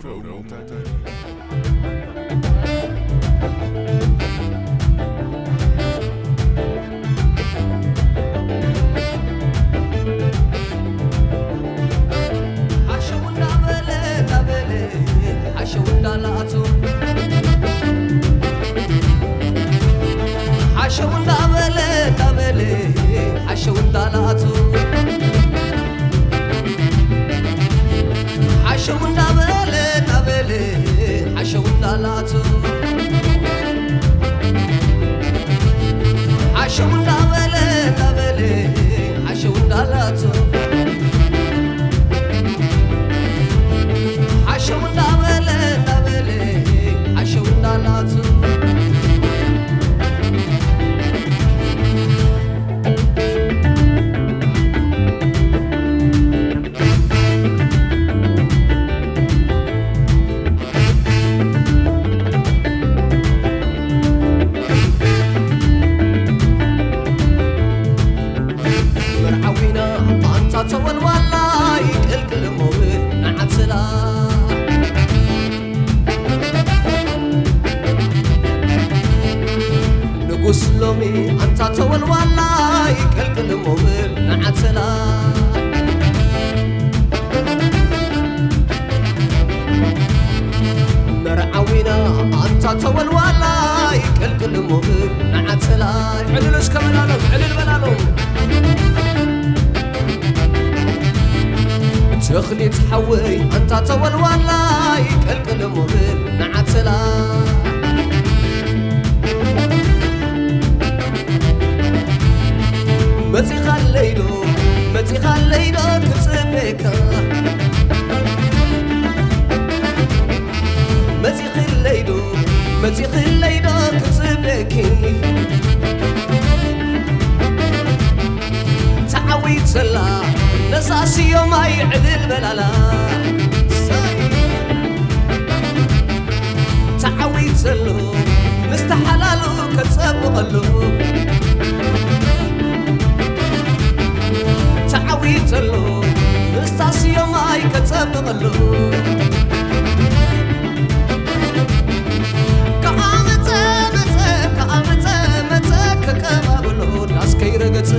Promo. ሓሸው እንዳበለ እንዳበለ ሓሸው እንዳላቱ ሓሸው እንዳበለ እንዳበለ ሓሸው እንዳላቱ ሓሸው እንዳበለ እንዳበለ ሓሸው እንዳላቱ ሓሸው እንዳበለ እንዳበለ ሓሸው እንዳላቱ ሓሸው እንዳበለ እንዳበለ ሓሸው እንዳላቱ መርዓዊና ኣንታ ተወልዋላ ይቅልቅል ሞብል ንዓትላ ንጉስ ሎሚ ኣንታ ተወልዋላ ይቅልቅል ሞብል ንዓትላ መርዓዊና ኣንታ ተወልዋላ ይቅልቅል ሞብል ንዓትላ ዕልል እስከ በላሎም ዕልል በላሎም ተኽሊት ሓወይ ኣንታ ተወልዋላ ይቀልቅል ሞብል ንዓትላ መጺኻለይዶ መጺኻለይዶ ክጽበካ መጺኽለይዶ መጺኽለይዶ ክጽበኪ ተዓዊተላ ነዛ ስዮማይ ዕልል በላላ ተዓዊተሉ ምስ ተሓላሉ ከጸብቐሉ ተዓዊተሉ ምስታ ስዮማይ ከጸብቐሉ ከኣ መጸ መጸ ከኣ መጸ መጸ ከቀባብሎ ዳስ ከይረገጽ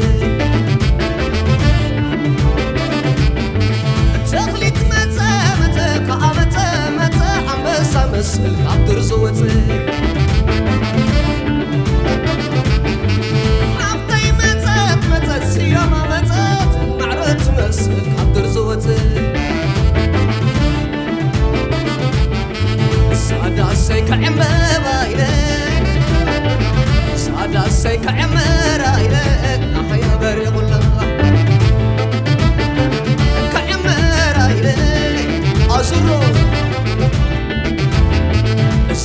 ተኽሊት መጸ መጸ ከኣ መጸ መጸ ኣንበሳ መስል ካብ ድር ዝወጽእ ሓፍተይ መጸት መጸት ስያማ መጸት ማዕረ ትመስል ካብ ድር ዝወጽእ ሳዳሰይ ከዕምበባ ኢለ ሳዳሰይ ከዕምራ ኢለ ኣኸያ በሪቑላ ከዕምራ ኢለ ኣስሮ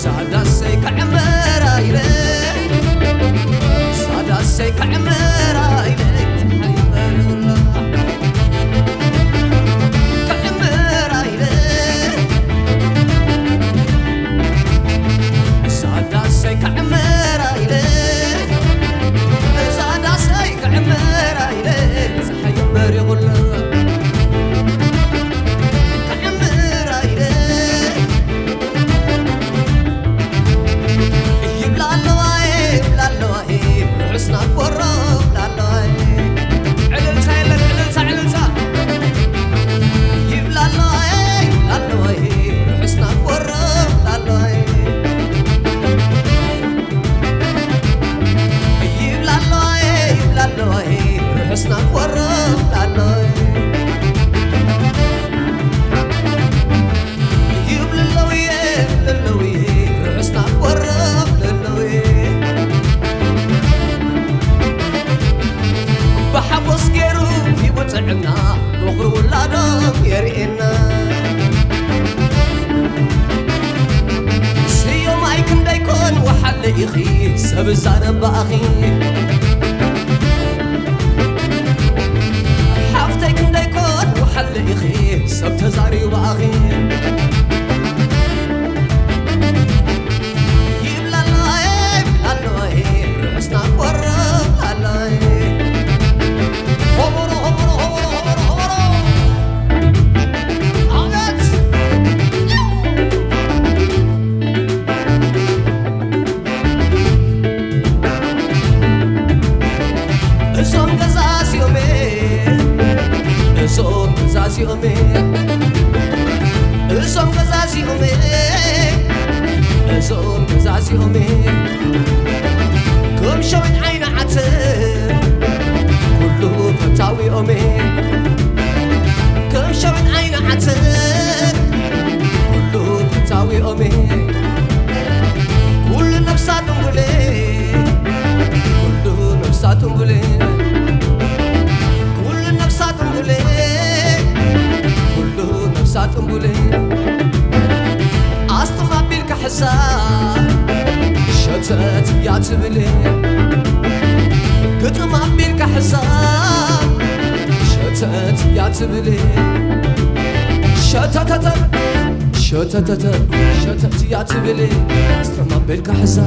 ሳዳሰይ ከዕምራ ኢለ ሳዳሰይ ከዕምራ ኢለ ኣኸያ በሪቑላ ኢኺ ሰብ ዛረብ ብኣኺ ሓፍተይ ክንደይ ኮን ወሓለ ኢኺ ሰብ ተዛሪቡ ብኣኺ ይብላሎይ ይብላሎይ ርሑስና ቆረብ ኣሎይ ሆቦሮ ሆቦሮ ሆቦሮ ሆቦሮ ሆቦሮ ኣቤት እዚኦሜ እዞም ገዛዚኦሜ እዞም ገዛዚኦሜ ከም ሸዊት ዓይኒ ዓተር ኩሉ ፈታዊኦሜ ከም ሸዊት ዓይኒ ዓተር ኩሉ ፈታዊኦሜ ኩሉ ነፍሳ ጥንጉሌ ኩሉ ነፍሳ ጥንጉሌ ኩሉ ነፍሳ ጥንጉሌ ኩሉ ነፍሳ ጥንጉሌ ኣስጥም ኣቢልካ ሕዛ ሸተት እያ ትብል ግጥም ኣቢልካ ሕዛ ሸተት እያ ትብል ሸተተተ ሸተተተ ሸተት እያ ትብል ኣስተማበልካ ሕዛ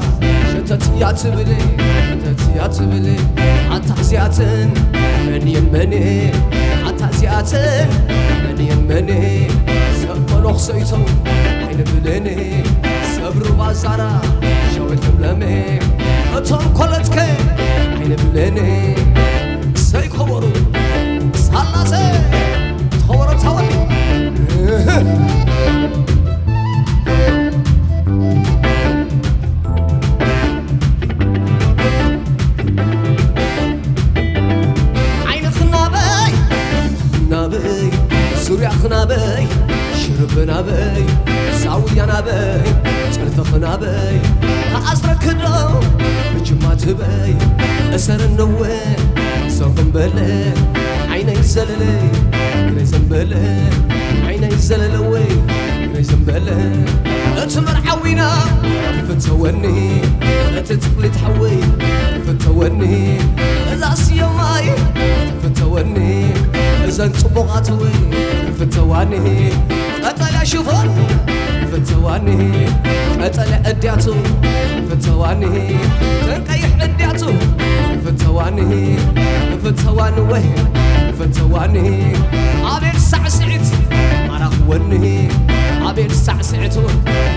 ሸተት እያ ትብል ሸተት እያ ትብል ኣታ እዚኣተን መን እየን መን ኣታ እዚኣተን መን እየን መን ሰብ መነኽሰይቶም ዓይኒ ብሌን ሰብ ሩባ ዛራ ሸዊት ለምለሜ እቶም ኮለትከ ዓይኒ ብሌን ሰይ ከበሩ ሳላሰ ተኸበሮ ታወኒ ዓይንኽ ናበይ ናበይ ዙርያኽ ናበይ ሽርብ ናበይ ዛውያ ናበይ ጥልፍኽ ናበይ ተኣስረክዶ ብጅማ ትበይ እሰር ነወ ሰኹም በለ ዓይነይ ዘለለ ግረ ዘንበለ ዓይነይ ዘለለወይ ግረ ዘንበለ እቲ መርዓዊና ክፍተወኒ እቲ ትኽሊት ሓወይ ክፍተወኒ እዛ ስዮማይ ክፍተወኒ እዘን ጽቡቓትወይ ክፍተዋኒ ቀጠልያ ሽፎን ክፍተዋኒ ቀጠልያ እድያቱ ክፍተዋኒ ተንቀይሕ እድያቱ ክፍተዋኒ ክፍተዋኒ ወይ ክፍተዋኒ ኣቤት ሳዕስዒት ማራኽወኒ ኣቤት ሳዕስዒቱ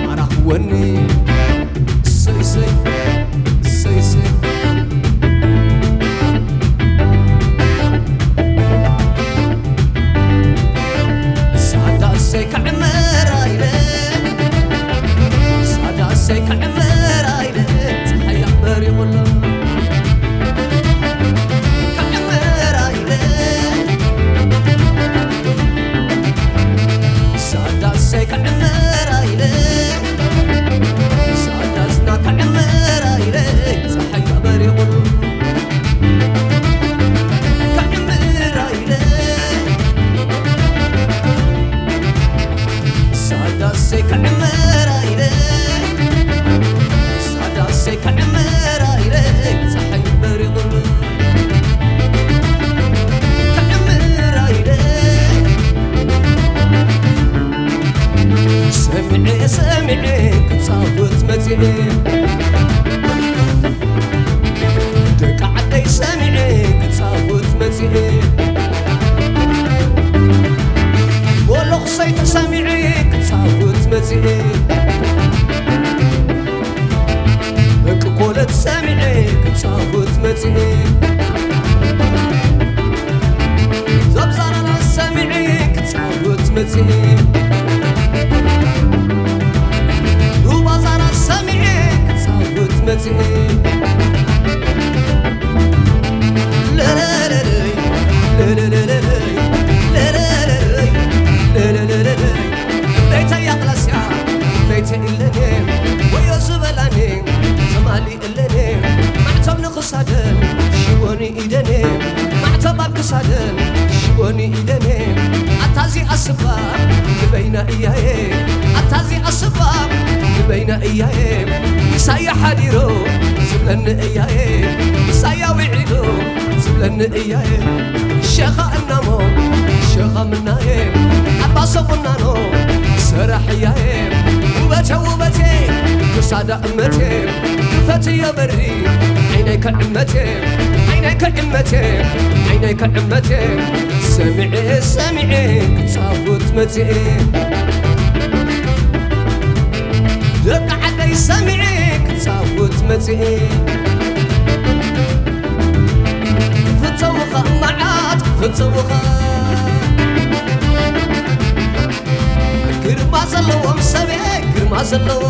ማራኽወኒ ሰይ ሰይ ሰይ ሰይ ሳዳሰይ ክዕምር ኣይለ ሳዳሰይ ክዕምር ኣይለ ፀሓያ በሪቑሎ ክዕምር ኣይለ ሳዳሰይ ክዕምር ኣይለ ሳዳስና ክዕምር ኣይለ ፀሓያ በሪቑሎ ሳዳሰይ ክዕምር ኣይለ ሳዳሰይ ክዕምር ኣይለ ፀሓይ በሪቑሉ ክዕምር ኣይለ ሰሚዐ ሰሚዐ ክጻወት መጺኤ ደቂ ዓደይ ሰሚዐ ክጻወት መጺኤ ወሎኽሰይ ተሰሚዐ ክጻወት መጺኤ ደቂ ኮለት ሰሚዐ ክጻወት መጺኤ ዞብዛራና ሰሚዐ ክጻወት መጺኤ ሩባ ዛራ ሰሚዐ ክጻወት መጺኤ ለለለለይ ለለለለይ ለለለለይ ለለለለይ ቤተይ ኣቕላስያ ቤተይ ኢለኔ ወዮ ዝበላኔ ትማሊ እለኔ ማዕተብ ንኽሳደን ሽወኒ ኢደኔ ማዕተብ ኣብ ክሳደን ሽወኒ ኢደኔ ኣታዚ ኣስባ ንበይና እያየ ኣታዚ ኣስባ ንበይና እያየ ምሳያ ሓዲሮ ዝብለኒ እያየ ምሳያ ውዒሉ ዝብለኒ እያየ ሸኻ እናሞ ሸኻ ምናየ ኣባሰ ቁናኖ ሰራሕ እያየ ውበተ ውበቴ ክሳዳ እመቴ ክፈትዮ በሪ ዓይነይ ከዕመቴ ዓይነይ ከዕመቴ ዓይነይ ከዕመቴ ሰሚዐ ሰሚዐ ክጻወት መጺኤ ደቂ ዓደይ ሰሚዐ ክጻወት መጺኤ ክፍተውኻ መዓት ክፍተውኻ ዘለዎም ሰብየ ግርማ ዘለዎ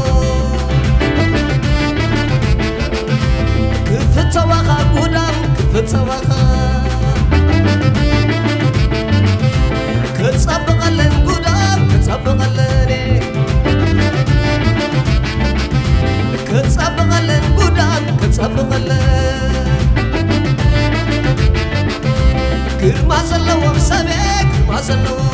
ክፍተዋኻ ጉዳም ክፍተዋኻ ክጸብቐለን ጉዳም ክጸብቐለን ክጸብቐለን ጉዳም ክጸብቐለን ግርማ ዘለዎም ሰብየ ግርማ ዘለዎም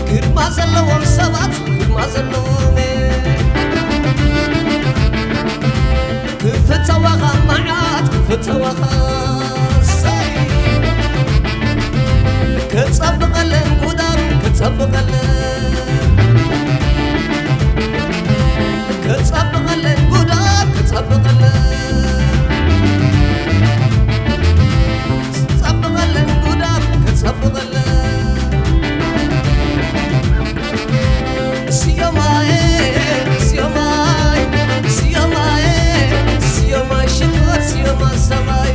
ግርማ ዘለዎም ሰባት ግርማ ዘለዎም ክፍተዋኻ መዓት ክፍተዋኻ ሰይ ክጸብቐለን ጉዳም ክጸብቐለን ክጸብቐለን ጉዳም ክጸብቐለን ክጸብቐለን ጉዳም ክጸብቐለን ስዮማይ ስዮማይ ስዮማይ ስዮማይ ሽኮር ስዮማ ሰማይ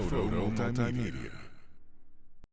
Frodo Multimedia.